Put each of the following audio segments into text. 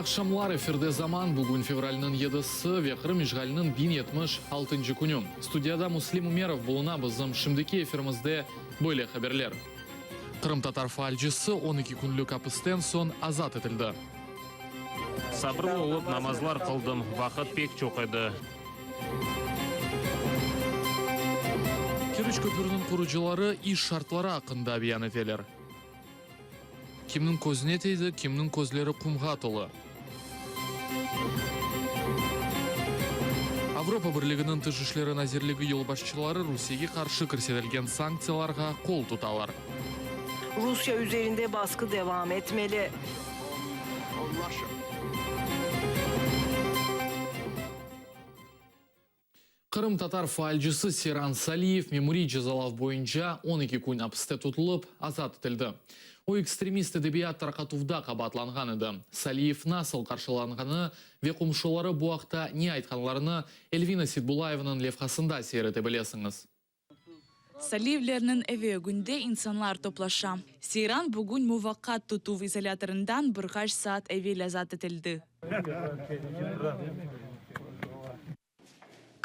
Hayırlı aqşamlar, efirde Zaman, bugün fevralniñ yedisi ve Qırım işğaliniñ 1076-ncı künü. Studiyada Müslim Ümerov buluna, bizim şimdiki efirimizde böyle haberler. Qırımtatar faalcisi 12 künlük apisten soñ azat etildi. Sabırlı olıp namazlar qıldım, vaqıt pek çoq edi. Keriç köpüriniñ qurucıları iş şartları aqqında beyan eteler. Kimniñ közüne tiydi, kimniñ közleri qumğa tolu. Avropa Birliginiñ Tış işleri nazirligi yolbaşçıları Rusiyege qarşı kirsetilgen sanktsiyalarğa qol tutalar. Rusya üzerinde basqı devam etmeli. Qırımtatar faalcisi Seyran Saliyev memuriy cezalav boyunca 12 kün apiste tutulıp, azat etildi. O, ekstremist edebiyat tarqatuvda qabaatlanğan edi. Saliyev nasıl qarşılanğanı ve qomşuları bu aqta ne aytqanlarını Elvina Setbulayevanıñ levhasında seyir ete bilesiñiz. Saliyevlerniñ evi ögünde insanlar toplaşa. Seyran bugün muvaqqat tutuv izolâtorından bir qaç saat evel azat etildi.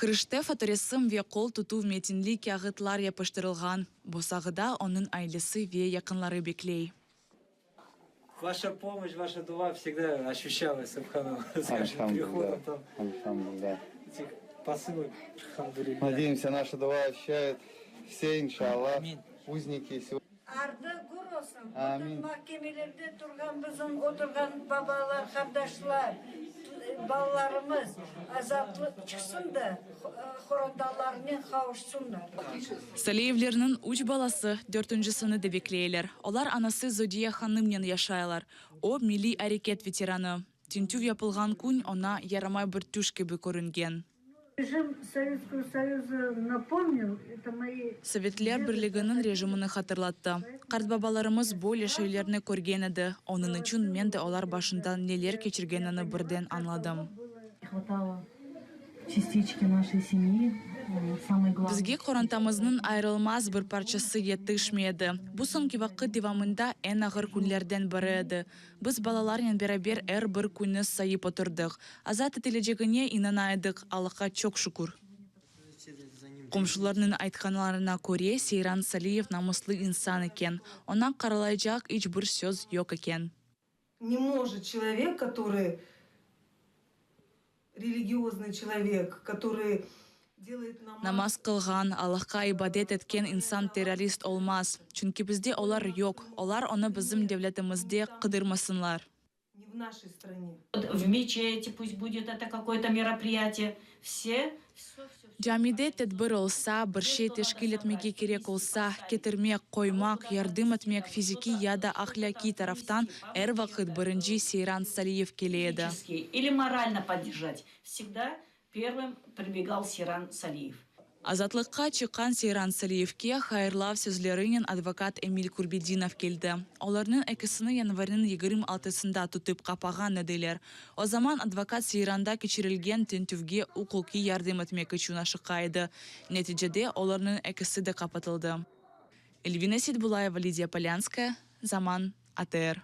Kirişte fotoresim ve qol tutuv metinli kâğıtlar yapıştırılğan. Bosağıda onıñ ailesi ve yaqınları bekley. Vaşa pomoşç, vaşa dua vsegda oşüşçalas, subhanallah, s každym prihodom tam etih posılok, elhamdülillah. Nadeyemsâ, naşa dua oşüşçayet vse, inşaallah, uzniki. Ardı gür olsun, bütün mahkemelerde turğan bizim oturğan babalar, qardaşlar, balalarımız azatlıq çıqsın da, qorantalarınen qavuşsunlar. Saliyevlerniñ üç balası, dörtüncisini de bekleyler. Olar anası Zodiye hanımnen yaşaylar. O, milliy areket veteranı. Tintüv yapılğan kün oña yaramay bir tüş kibi körüngen. Rejim Sovetskogo Soyuza napomnil, eto moi. Sovetler Birliginiñ rejimini hatırlattı. Qartbabalarımız böyle şeylerni körgen edi, onıñ içün men de olar başından neler keçirgenini birden añladım. Bizge qorantamıznıñ ayırılmaz bir parçası yetişmey edi. Bu soñki vaqıt devamında eñ ağır künlerden biri edi. Biz balalarnen beraber er bir künni sayıp oturdıq. Azat etilecegine inana edik, Allahqa çoq şükür. Qomşularnıñ aytqanlarına köre, Seyran Saliyev namuslı insan eken, oña qaralaycaq iç bir söz yoq eken. Ne может человек, который religioznıy человек, который делает namaz. Namaz qılğan, Allahqa ibadet etken insan terrorist olmaz, çünki bizde olar yoq, olar onı bizim devletimizde qıdırmasınlar. Ne v našey strane. V meçeti pust budet eto kakoy-to meropriyatiye, vse. Camide tedbir olsa, bir şey teşkil etmege kerek olsa, ketirmek, qoymaq, yardım etmek, fizikiy ya da ahlâqiy taraftan er vaqıt birinci Seyran Saliyev kele edi. Azatlıqqa çıqqan Seyran Saliyevke hayırlav sözlerinen advokat Emil Kurbedinov keldi. Olarnıñ ekisini yanvarniñ 26-sında tutıp qapağan ediler. O zaman advokat Seyranda keçirilgen tintüvge uquqiy yardım etmek içün aşıqa edi. Neticede olarnıñ ekisi de qapatıldı. Elvina Seitbulayeva, Lidiya Polânskaya, Zaman, ATR.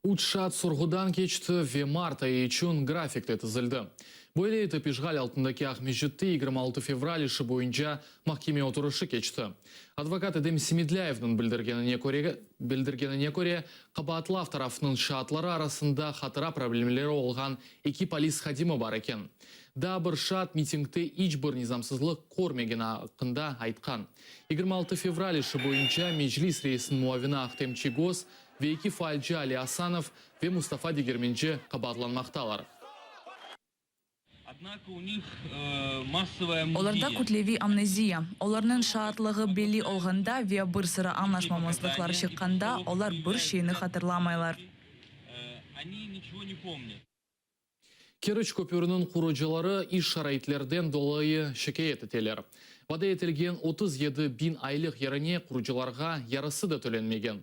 Üç şaat sorğudan keçti ve mart ayı içün grafik de tizildi. Böyle etip işğal altındaki Aqmescitte 26 fevral işi boyunca mahkeme oturışı keçti. Advokat Edem Semedlâyevniñ bildirgenine köre, bildirgenine köre, qabaatlav tarafınıñ şaatları arasında hatıra problemleri olğan eki polis hadimi bar eken. Daa bir şaat mitingde iç bir nizamsızlıq körmegeni aqqında aytqan. 26 fevral işi boyunca Meclis reisiniñ muavini Ahtem Çiygoz ve eki faalci Ali Asanov ve Mustafa Degermenci qabaatlanmaqtalar. Olarda kütleviy amneziya, olarnıñ şaatlığı belli olğanda ve bir sıra añlaşmamazlıqlar çıqqanda olar bir şeyni hatırlamaylar. Keriç köpüriniñ qurucıları iş şaraitlerden dolayı şikâyet eteler. Vade etilgen 37 biñ aylıq yerine qurucılarğa yarısı da tölenmegen.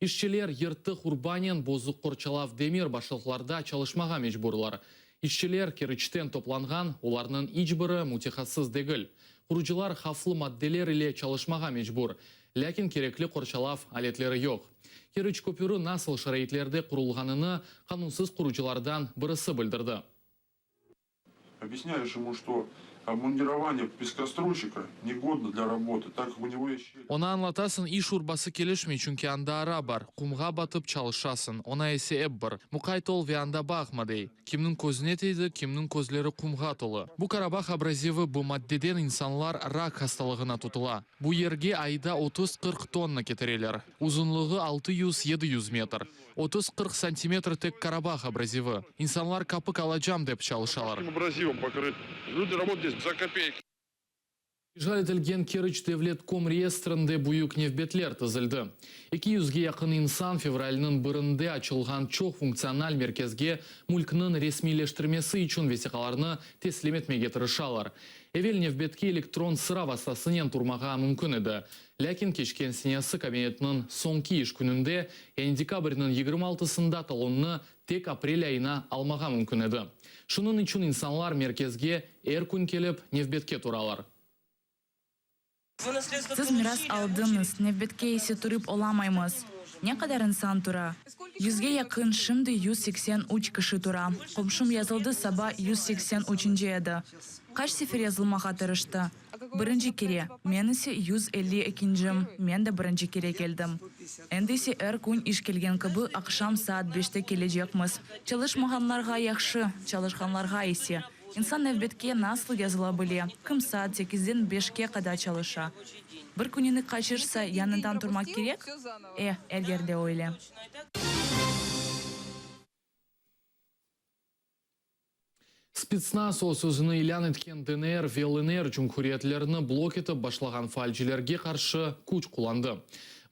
İşçiler yırtıq urbanen bozuq qorçalav demir başlıqlarda çalışmağa mecburlar. İşçiler Keriçten toplanğan, olarnıñ iç biri mütehassıs degil. Qurucılar havflı maddeler ile çalışmağa mecbur, lâkin kerekli qorçalav aletleri yoq. Keriç köpüri nasıl şaraitlerde qurulğanını qanunsız qurucılardan birisi bildirdi. Obъясняешь ему, что обмундирование пескоструйщика негодно для работы, так как у него есть щели. Oña añlatasıñ, iş urbası kelişmey, çünki anda ara bar, qumğa batıp çalışasıñ, oña ise ep bir, muqayt ol ve anda baqma, dey. Kimniñ közüne tiydi, kimniñ közleri qumğa tolu. Bu Karabah abrazivi, bu maddeden insanlar rak hastalığına tutula. Bu yerge ayda 30-40 tonna ketireler. Uzunlığı 600-700 metr. 30-40 santimetr tek Karabah abrazivi. İnsanlar kapik alacam dep çalışalar. Абразивом покрыт. Люди работают здесь за копейки. İşğal etilgen Keriç devlet komreyestrinde büyük nevbetler tizildi. Eki yüzge yaqın insan fevralniñ birinde açılğan çoq funktsional merkezge mülkniñ resmiyleştirmesi içün vesiqalarnı teslim etmege tırışalar. Evel nevbetke elektron sıra vastasınen turmağa mümkün edi. Lâkin keçken senesi kabinetniñ soñki iş kününde, yani dekabrniñ 26-sında talonnı tek aprel ayına almağa mümkün edi. Şunıñ içün insanlar merkezge er kün kelip, nevbetke turalar. Siz miras aldıñız, nevbetke ise turıp olamaymız. Ne qadar insan tura? Yüzge yaqın, şimdi 183 kişi tura. Qomşum yazıldı, saba 183 üçünci edi. Qaç sefer yazılmağa tırıştı? Birinci kere, men ise yüz elli ekincim, men de birinci kere keldim. Endi ise er kün iş kelgen kibi aqşam saat beşte kelecekmiz. Çalışmağanlarğa yahşı, çalışqanlarğa ise, insan nevbetke nasıl yazıla bile, kim saat sekizden beşke qadar çalışa? Bir künini qaçırsa, yañıdan turmaq kerek? E, er yerde öyle. Spetsnaz öz özüni ilân etken DNR ve LNR cumhuriyetlerini blok etip başlağan faalcilerge qarşı küç qullandı.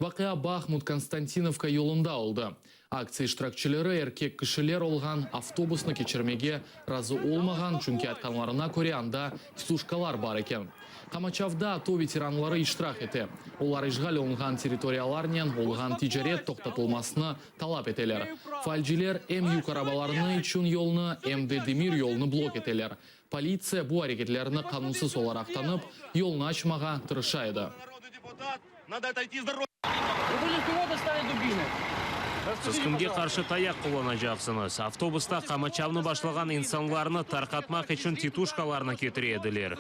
Vaqia Bahmut-Konstantinovka yolunda oldı. Aktsiya iştirakçileri erkek kişiler olğan avtobusnı keçirmege razı olmağan, çünki aytqanlarına köre anda tituşkalar bar eken. Qamaçavda ATO veteranları iştirak ete. Olar işğal olunğan territoriyalarnen olğan ticaret toqtatılmasını talap eteler. Faalciler em yük arabalarını içün yolnı, em de demir yolunı blok eteler. Politsiya bu areketlerni qanunsız olaraq tanıp, yolnı açmağa tırışa edi. Siz kimge qarşı tayaq qullanacaqsıñız? Avtobusta qamaçavnı başlağan insanlarnı tarqatmaq içün tituşkalarnı ketire ediler.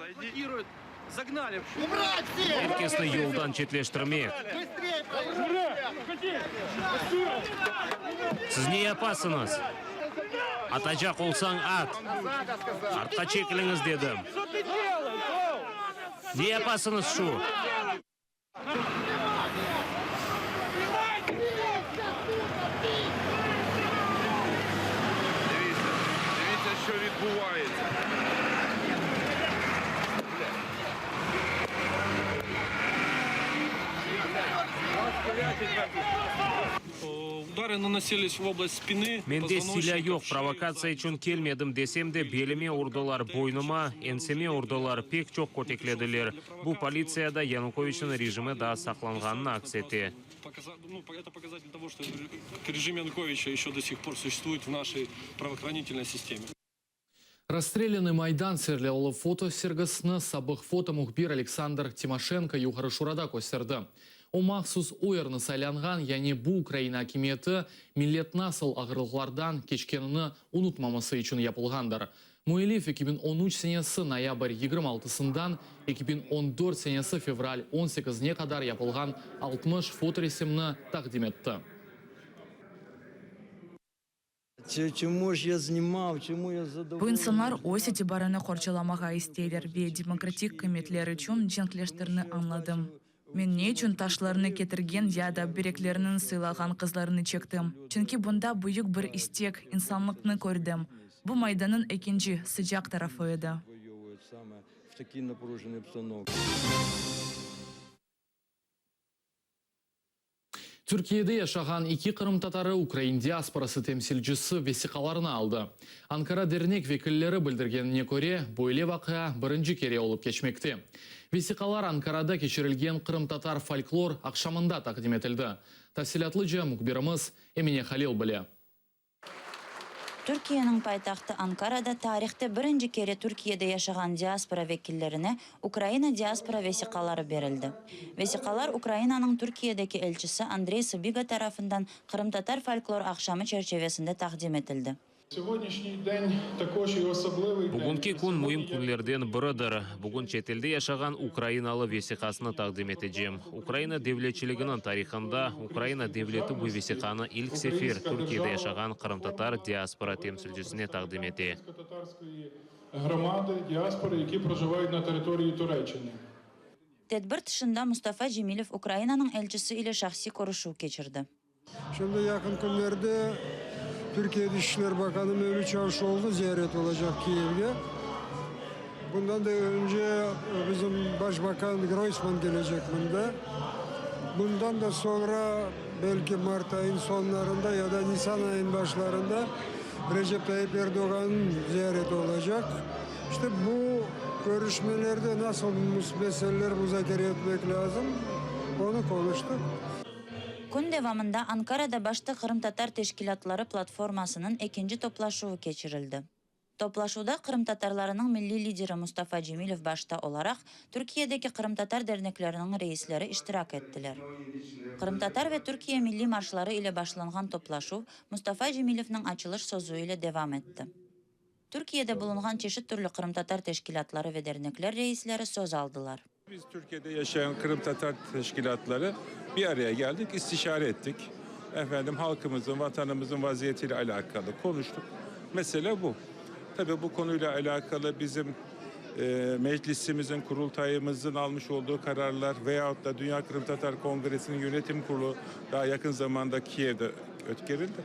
Er kesni yoldan çetleştirmek. Siz ne yapasıñız? Atacaq olsañ, at! Artqa çekiliñiz, dedim! Ne yapasıñız şu? Mende silâ yoq, provokatsiya içün kelmedim desem de, belime urdılar, boynuma, enseme urdılar, pek çoq köteklediler. Bu politsiyada Yanukoviçniñ rejimi daa saqlanğanını aks ete. Rastrelânıy Maydan serlevalı foto sergisini sabıq foto mühbir Aleksandr Timoşenko Yuqarı Şurada kösterdi. O mahsus o yerni saylanğan, yani bu Ukraina akimiyeti millet nasıl ağırlıqlardan keçkenini unutmaması içün yapılğandır. Müellif 2013 senesi noyabr 26-sından 2014 senesi fevral 18-ne qadar yapılğan 60 fotoresimni taqdim etti. Bu insanlar öz itibarını qorçalamağa isteyler ve demokratik qıymetler içün cenkleştirini añladım. Men ne içün taşlarnı ketirgen ya da bereklerniñ sıylağan qızlarını çektim? Çünki bunda büyük bir istek, insanlıqnı kördim. Bu Maydannıñ ekinci, sıcaq tarafı edi. Türkiyede yaşağan eki qırımtatarı ukrain diasporası temsilcisi vesiqalarını aldı. Ankara dernek vekilleri bildirgenine köre, böyle vaqia birinci kere olıp keçmekte. Vesiqalar Ankarada keçirilgen qırımtatar folklor aqşamında taqdim etildi. Tafsilâtlıca mühbirimiz Emine Halil bile. Türkiyeniñ paytahtı Ankarada tarihte birinci kere Türkiyede yaşağan diaspora vekillerine Ukraina diaspora vesiqaları berildi. Vesiqalar Ukrainanıñ Türkiyedeki elçisi Andrey Sıbiga tarafından Qırımtatar folklor aqşamı çerçevesinde taqdim etildi. Bugünki kün müim künlerden biridir. Bugün çetelde yaşağan ukrainalı vesiqasını taqdim etecem. Ukraina devletçiliginiñ tarihında Ukraina devleti bu vesiqanı ilk sefer Türkiyede yaşağan qırımtatar diaspora temsilcisine taqdim ete. Tedbir tışında Mustafa Cemilev Ukrainanıñ elçisi ile şahsiy körüşüv keçirdi. Şimdi yaqın künlerde Türkiye Dış işler bakanı Mevlüt Çavuşoğlu ziyaret olacaq Kiyevge. Bundan da önce bizim baş bakan Groysman kelecek mında. Bundan da soñra belki mart ayın sonlarında ya da nisan ayın başlarında Recep Tayyip Erdoğannıñ ziyareti olacaq. İşte bu körüşmelerde nasıl meseleler muzakere etmek lâzım, onı qonuştıq. Kün devamında Ankarada başta Qırımtatar teşkilâtları platformasınıñ ekinci toplaşuvı keçirildi. Toplaşuvda qırımtatarlarınıñ milliy lideri Mustafa Cemilev başta olaraq Türkiyedeki qırımtatar dernekleriniñ reisleri iştirak ettiler. Qırımtatar ve Türkiye milliy marşları ile başlanğan toplaşuv Mustafa Cemilevniñ açılış sözü ile devam etti. Türkiyede bulunğan çeşit türlü qırımtatar teşkilâtları ve dernekler reisleri söz aldılar. Biz Türkiye'de yaşayan Qırımtatar teşkilâtları bir araya geldik, istişare ettik. Efendim, halkımızın, vatanımızın vaziyetiyle alakalı konuştuk. Mesele bu. Tabii bu konuyla alakalı bizim meclisimizin, kurultayımızın almış olduğu kararlar veyahut da Dünya Qırımtatar Kongresi'nin yönetim kurulu daha yakın zamanda Kiev'de ötkerildi.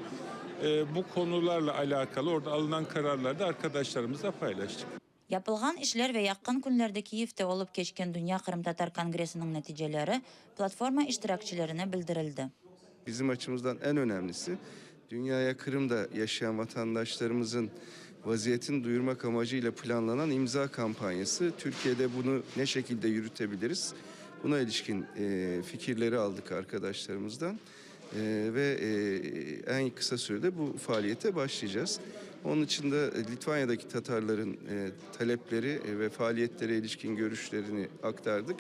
Bu konularla alakalı orada alınan kararları da arkadaşlarımızla paylaştık. Yapılğan işler ve yaqın künlerde Kiyevde olıp keçken Dünya Qırımtatar Kongressiniñ neticeleri platforma iştirakçilerine bildirildi. Bizim açımızdan eñ önemlisi, dünyaya Qırımda yaşayan vatandaşlarımızın vaziyetini duyurmaq amacıyla planlanan imza kampanyası. Türkiye'de bunu ne şekilde yürütebiliriz? Buna ilişkin fikirleri aldık arkadaşlarımızdan. Ve eñ qısa sürede bu faaliyete başlaycağız. Onıñ içün de Litvanyadaki tatarların talepleri ve faaliyetlere ilişkin görüşlerini aktardık.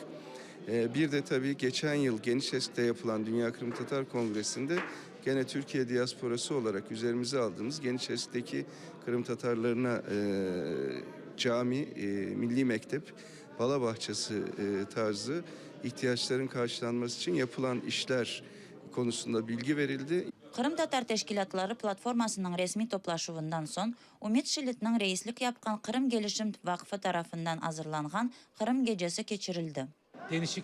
Bir de tabii geçen yıl Geniçesk'te yapılan Dünya Qırımtatar Kongresi'nde gene Türkiye diasporası olarak üzerimize aldığımız Geniçesk'teki Qırımtatarlarına cami, milli mektep, bala bağçası tarzı ihtiyaçların karşılanması içün yapılan işler konusunda bilgi verildi. Qırımtatar teşkilâtları platformasınıñ resmiy toplaşuvından soñ Ümit Şilitniñ reislik yapqan Qırım Gelişim Vaqfı tarafından azırlanğan Qırım gecesi keçirildi. Denişik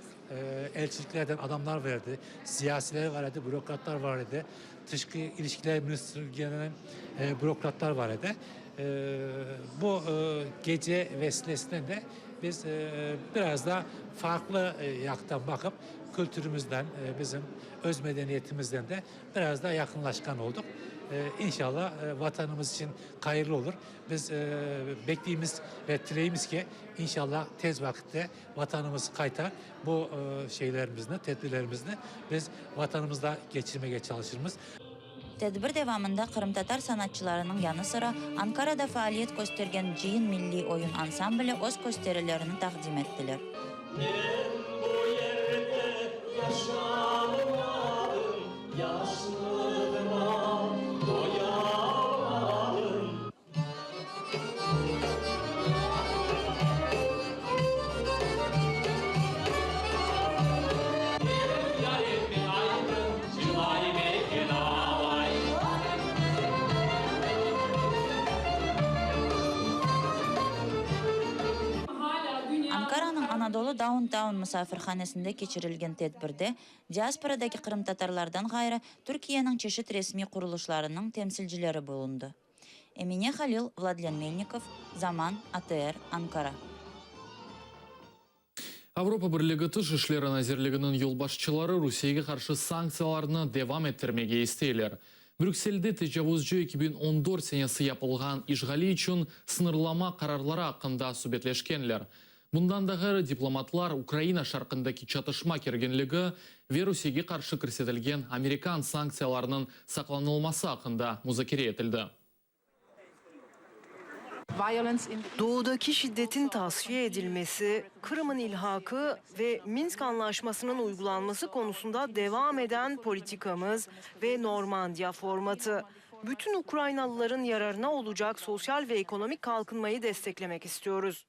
elçiliklerden adamlar var edi, siyasiler var edi, bürokratlar var edi, Tışqı ilişkiler ministrliginiñ bürokratlar var edi. Bu gece vesilesinen de biz biraz da farqlı yaqtan baqıp, kültürümizden, bizim öz medeniyetimizden de biraz da yaqınlaşqan olduq. İnşallah, Vatanımız içün hayırlı olur. Biz bekleymiz ve tileymiz ki, inşallah, tez vaqitte Vatanımız qaytar. Bu şeylerimizni, tedbirlerimizni biz Vatanımızda keçirmege çalışırmız. Tedbir devamında qırımtatar sanatçılarınıñ yanı sıra Ankarada faaliyet köstergen Cıyın milliy oyun ansambli öz kösterilerini taqdim ettiler. Men bu yerde yaşalmadım, yaşlığıma doyalmadım. Ankaranıñ Anadolu Downtown musafirhanesinde keçirilgen tedbirde diasporadaki qırımtatarlardan ğayrı Türkiyeniñ çeşit resmiy qurulışlarınıñ temsilcileri bulundı. Emine Halil, Vladlen Melnikov, Zaman, ATR, Ankara. Avropa Birligi Tış işleri nazirliginiñ yolbaşçıları Rusiyege qarşı sanktsiyalarnı devam ettirmege isteyler. Brükselde tecavuzcı 2014 senesi yapılğan işğali içün sıñırlama qararları aqqında subetleşkenler. Bundan da ğayrı, diplomatlar Ukraina şarqındaki çatışma kerginligi ve Rusiyege qarşı kirsetilgen amerikan sanktsiyalarınıñ saqlanılması aqqında muzakere etildi. Doğudaki şiddetin tasfiye edilmesi, Qırım'ın ilhakı ve Minsk Anlaşması'nın uygulanması konusunda devam eden politikamız ve Normandiya formatı. Bütün Ukraynalıların yararına olacak sosyal ve ekonomik kalkınmayı desteklemek istiyoruz.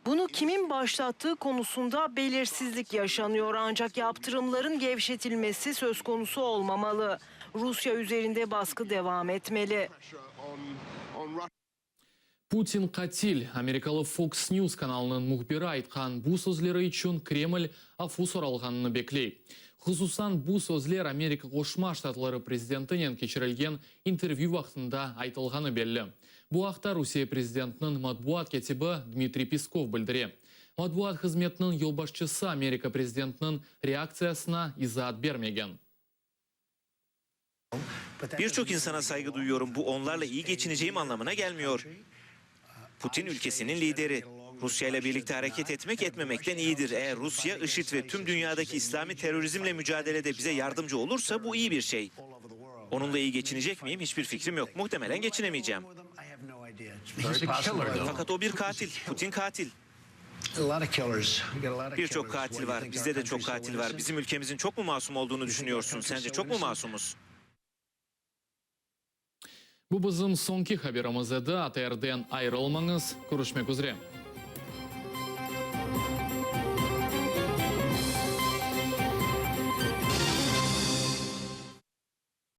Bunu kimin başlattığı konusunda belirsizlik yaşanıyor ancak yaptırımların gevşetilmesi söz konusu olmamalı. Rusya üzerinde baskı devam etmeli. Putin qatil, amerikalı Fox News kanalınıñ mühbiri aytqan bu sözleri içün Kreml afu soralğanını bekley. Hususan, bu sözler Amerika Qoşma Ştatları prezidentinen keçirilgen intervyü vaqtında aytılğanı belli. Bu aqta Rusiye prezidentiniñ matbuat kâtibi Dmitriy Peskov bildire. Matbuat hızmetiniñ yolbaşçısı Amerika prezidentiniñ reaktsiyasına izaat bermegen. Bir çoq insana sayğı duyuyorum, bu onlarla iyi geçineceğim anlamına gelmiyor. Putin ülkesiniñ lideri. Rusya ile birlikte areket etmek etmemekten iyidir. Eğer Rusya, IŞİD ve tüm dünyadaki İslami terörizmle mücadelede bize yardımcı olursa bu iyi bir şey. Onunla iyi geçinecek miyim hiçbir fikrim yok. Muhtemelen geçinemeycem. Fakat o bir katil. Putin katil. Bir çoq katil var. Bizde de çoq katil var. Bizim ülkemizin çoq mu masum olduğunu düşünüyorsun? Sence çoq mu masumuz? Bu bizim soñki haberimiz edi. ATRden ayırılmañız. Körüşmek üzre.